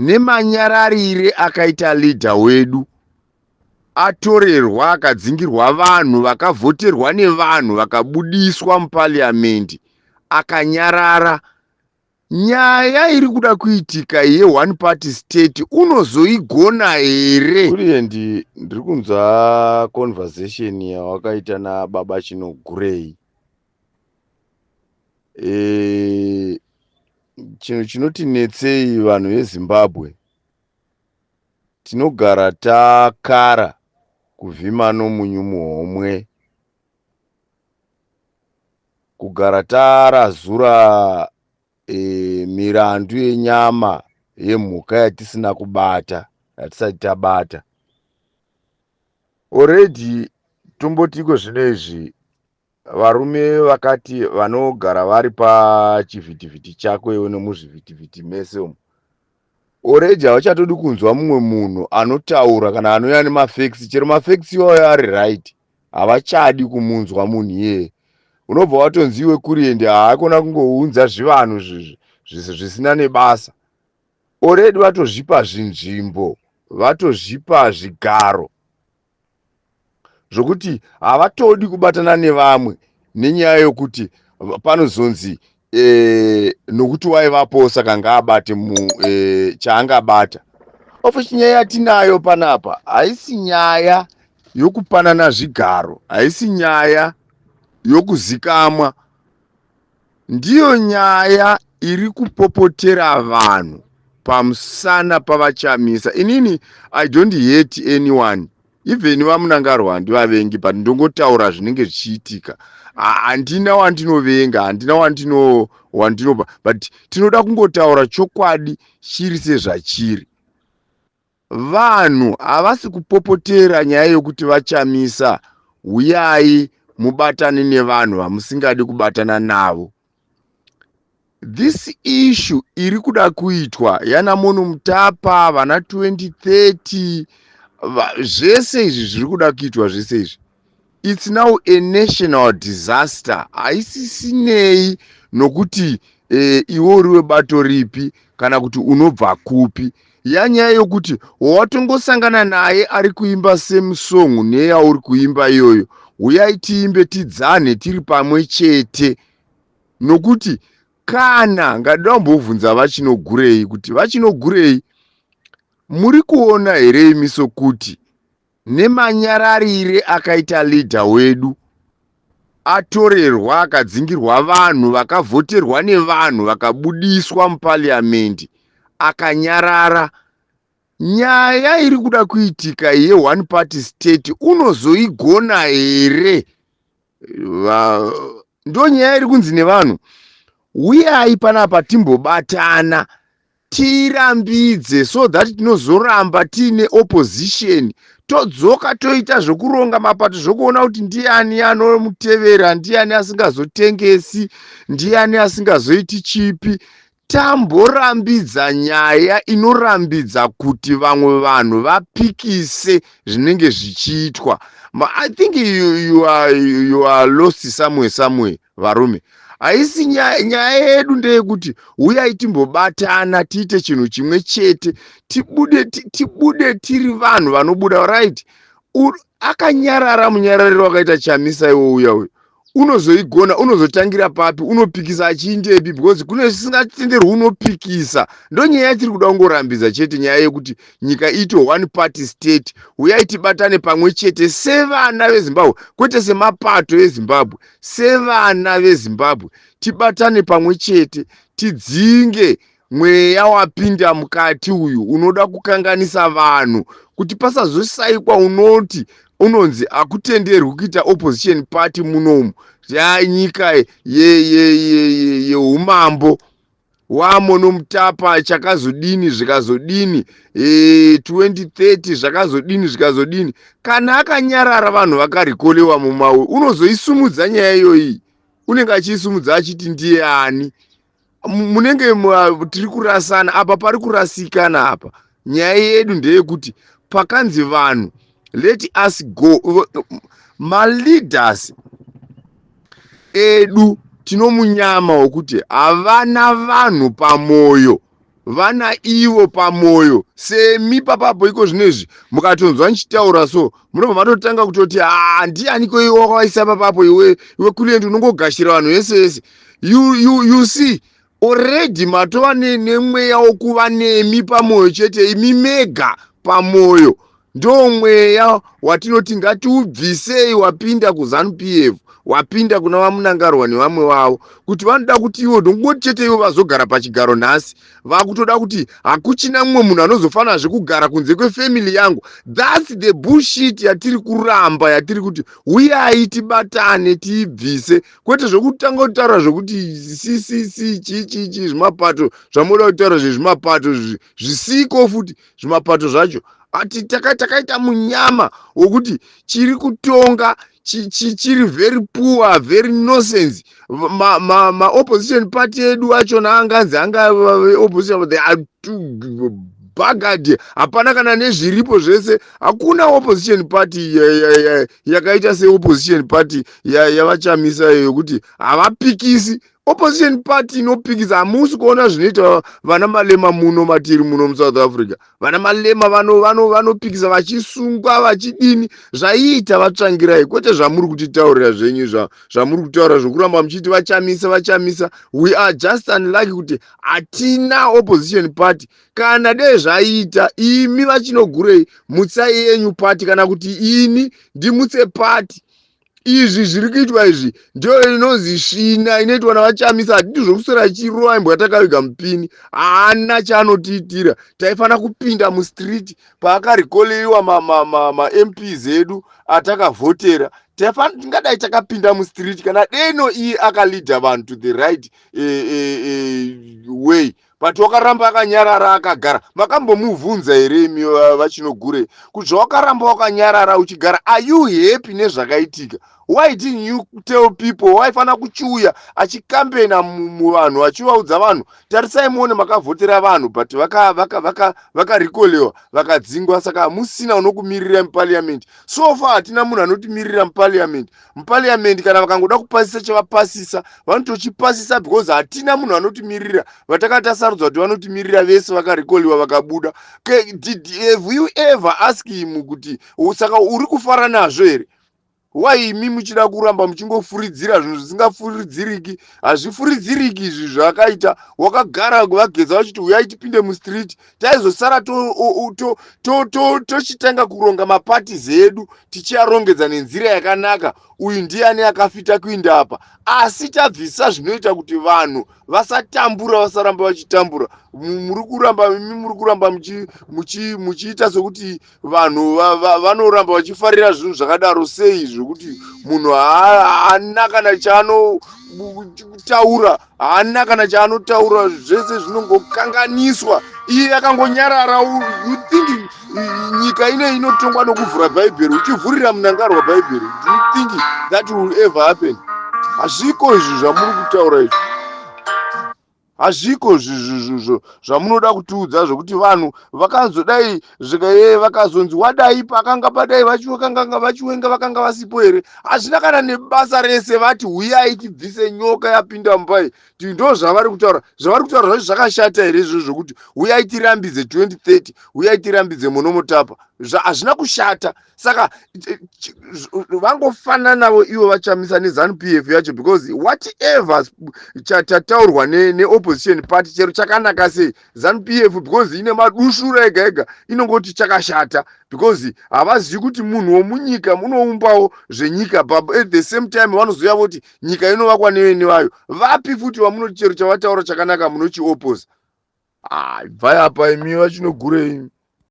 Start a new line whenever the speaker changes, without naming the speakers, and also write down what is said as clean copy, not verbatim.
Nemanyararire akaita leader wedu, atorerwa akadzingirwa vanhu vakavhoterwa nevanhu vakabudiswa muparliament, akanyarara. Nyaya iri kuda kuitika yeone party state unozoigona here? Kulient, ndiri kunzwa conversation yawakaita nababa Chinogurei. Chinhu chinoti netsei vanhu veZimbabwe, tinogara takara kuvhima nomunyu muhomwe, kugara tarazura mirandu yenyama yemhuka yatisina kubata, yatisati tabata. Already tomboti iko zvino izvi varume vakati vanogara vari pachivhitivhiti chako iwe nemuzvivhitivhiti mese umu, already havachatodi kunzwa mumwe munhu anotaura kana anouya nemafacts. Chero mafacts iwayo ari right, havachadi kumunzwa munhu iyeye. Unobva watonzi iwe Kulient haakona kungounza zvivanhu zvisina nebasa. Already vatozvipa zvinzvimbo, vatozvipa zvigaro zvokuti havatodi kubatana nevamwe nenyaya yokuti panozonzi nokuti waivapo saka ngaabate chaangabata. Of nyaya yatinayo panapa haisi nyaya yokupanana zvigaro, haisi nyaya yokuzikamwa. Ndiyo nyaya iri kupopotera vanhu pamusana pavaChamisa. Inini I don't hate anyone, even vaMnangagwa handivavengi, but ndongotaura zvinenge zvichiitika. Handina wandinovenga, handina wandinopa, but tinoda kungotaura chokwadi chiri sezvachiri. Vanhu havasi kupopotera nyaya yokuti vaChamisa uyai mubatane nevanhu vamusingadi kubatana navo. This issue iri kuda kuitwa yana Mono Mutapa, vana 2030, zvese izvi zviri kuda kuitwa zvese izvi, it's now a national disaster. Haisisinei nokuti iwe uri webato ripi kana kuti unobva kupi. Yanyaya yokuti watongosangana naye ari kuimba same song neyauri kuimba iyoyo, uyai tiimbe, tidzane tiri pamwe chete. Nokuti kana ngada kumbobvunza vaChinogurei kuti, vaChinogurei, muri kuona here imi sokuti nemanyararire akaita leader wedu, atorerwa akadzingirwa vanhu vakavhoterwa nevanhu vakabudiswa muparliament, akanyarara, nyaya iri kuda kuitika yeone party state unozoigona here? Ndo nyaya iri kunzi nevanhu uyai panapa timbobatana tirambidze, so that tinozoramba tiine opposition. Todzoka toita zvokuronga mapato, zvokuona kuti ndiani anomutevera, ndiani asingazotengesi, ndiani asingazoiti chipi. Tamborambidza nyaya inorambidza kuti vamwe vanhu vapikise zvinenge zvichiitwa. I think you are lost somewhere somewhere, varume. Haisi nyaya yedu. Ndeyekuti uyai timbobatana tiite chinhu chimwe chete, tibude, tibude tiri vanhu vanobuda right. Akanyarara munyarariro wakaita Chamisa iwo uya uyu, unozoigona? Unozotangira papi? Unopikisa achiindepi? Because kune zvisingatenderwi unopikisa. Ndo nyaya yatiri kuda kungorambidza chete, nyaya yekuti nyika iite one party state. Uyai tibatane pamwe chete sevana veZimbabwe, kwete semapato eZimbabwe, sevana veZimbabwe. Tibatane pamwe chete, tidzinge mweya wapinda mukati uyu unoda kukanganisa vanhu, kuti pasazosaikwa unoti unonzi hakutenderwi kuita opposition party munomu. Yanyika yeumambo waMonomutapa chakazodini, zvikazodini, 2030 zvakazodini, zvikazodini. Kana akanyarara, vanhu vakarikolewa mumawe, unozoisumudza nyaya iyoyi? Unenge achiisumudza achiti ndiye ani? Munenge tiri kurasana apa, pari kurasikana apa. Nyaya yedu ndeyekuti pakanzi vanhu let us go, maleaders edu tinomunyama wekuti havana vanhu pamwoyo. Vana ivo pamwoyo semi papapo iko zvinezvi mukatonzwa ndichitaura so munobva matotanga kutoti haa, ndianiko iwe wakaisa papapo? Iwe, iwe Kulient, unongogashira vanhu vese vese. You see, already matova nemweya wokuva nemi pamwoyo chete, imi mega pamwoyo. Ndo mweya watinoti ngatiubvisei wapinda kuZANU PF, wapinda kuna vaMunangarwa nevamwe vavo, kuti vanoda kuti ivo ndongoti chete ivo vazogara pachigaro. Nhasi vakutoda kuti hakuchina mumwe munhu anozofanazve kugara kunze kwefamily yangu. That's the bullshit yatiri kuramba, yatiri kuti uyai tibatane tiibvise, kwete zvokutanga kutaura zvokuti CCC chii chii chii, zvimapato zvamunoda kutaura zvezvimapato zvisiko futi. Zvimapato zvacho ati takaita munyama wokuti chiri kutonga chiri very poor, very nonsense. Maopposition party edu achona anganzi anga opposition, they are too bagad, hapana kana nezviripo zvese. Hakuna opposition party yakaita seopposition party yavaChamisa yokuti havapikisi. Opposition party inopikisa, hamusi kuona zvinoita vana Malema muno matiri muno muSouth Africa. Vana Malema vanopikisa vachisungwa, vachidini. Zvaiita vaTsvangirai, kwete zvamuri kutitaurira zvenyu, zvamuri kutaura zvokuramba muchiti vaChamisa, vaChamisa. We are just unlucky kuti hatina opposition party. Kana dei zvaiita, imi vaChinogurei, mutsai yenyu party, kana kuti ini ndimutse party. Izvi zviri kuitwa izvi ndio inonzi svina inoitwa navaChamisa. Hatidi zvokuswera chirova imbwa takaviga mupini. Haana chaanotiitira. Taifanira kupinda mustreet paakarecallwa maMPs edu atakavhotera. Tingadai takapinda mustreet kana deno iye akaleada vanhu to the right way, but wakaramba akanyarara, akagara. Makambomubvunza here imi vaChinogurei kuti zvawakaramba wakanyarara uchigara, are you happy nezvakaitika? Why didn't you tell people? Waifanira kuchiuya achicampaigna muvanhu, achivaudza vanhu, tarisai muone, makavhotera vanhu, but vakarecallwa, vakadzingwa, saka musina unokumirira muparliament. So far hatina munhu anotimirira muparliament. Muparliament kana vakangoda kupasisa chavapasisa, vanotochipasisa because hatina munhu anotimirira. Vatakati tasarudza kuti vanotimirira vese vakarecallwa, vakabuda. Have you ever ask him kuti saka uri kufara nazvo here? Wai imi muchida kuramba muchingofuridzira zvinhu zvisingafuridziriki? Hazvifuridziriki izvi zvakaita. Wakagara vageza vachiti uyai tipinde mustreet, taizosara tochitanga kuronga maparties edu, tichiarongedza nenzira yakanaka. Uyu ndiani akafita kuinda apa? Asi tabvisa zvinoita kuti vanhu vasatambura, vasaramba vachitambura. Muri kuramba imi, muri kuramba muchiita sekuti vanhu vanoramba vachifarira zvinhu zvakadaro. Sei zvokuti munhu haana kana chaanotaura, haana kana chaanotaura, zvese zvinongokanganiswa, iye akangonyarara? You think nyika ine inotongwa nokuvhura Bhaibheri, uchivhurira Munangarwa Bhaibheri? Do you think that will ever happen? Hazviko izvi zvamuri kutaura izvi, hazviko zvamunoda kutiudza zvokuti vanhu vakazodai zvikaye, vakazonzi wadai pakanga padai, vachikanganga vaChiwenga vakanga vasipo here? Hazvina kana nebasa rese. Vati huyai tibvise nyoka yapinda mumbai, ndo zvavari kutaura. Zvavari kutaura zvacho zvakashata here izvozvo zvokuti huyai tirambidze 2030, uyai tirambidze Monomotapa? Hazvina kushata. Saka vangofananavo ivo vaChamisa neZANU PF yacho, because whatever chataurwa neopposition party, chero chakanaka sei, ZANU PF, because ine madushura ega ega, inongoti chakashata, because havazivi kuti munhu womunyika munoumbawo zvenyika. But at the same time vanozoya voti nyika inovakwa nevene vayo. Vapi futi vamunoti chero chavataura chakanaka munochiopposa? Bvai apa imi vaChinogurei.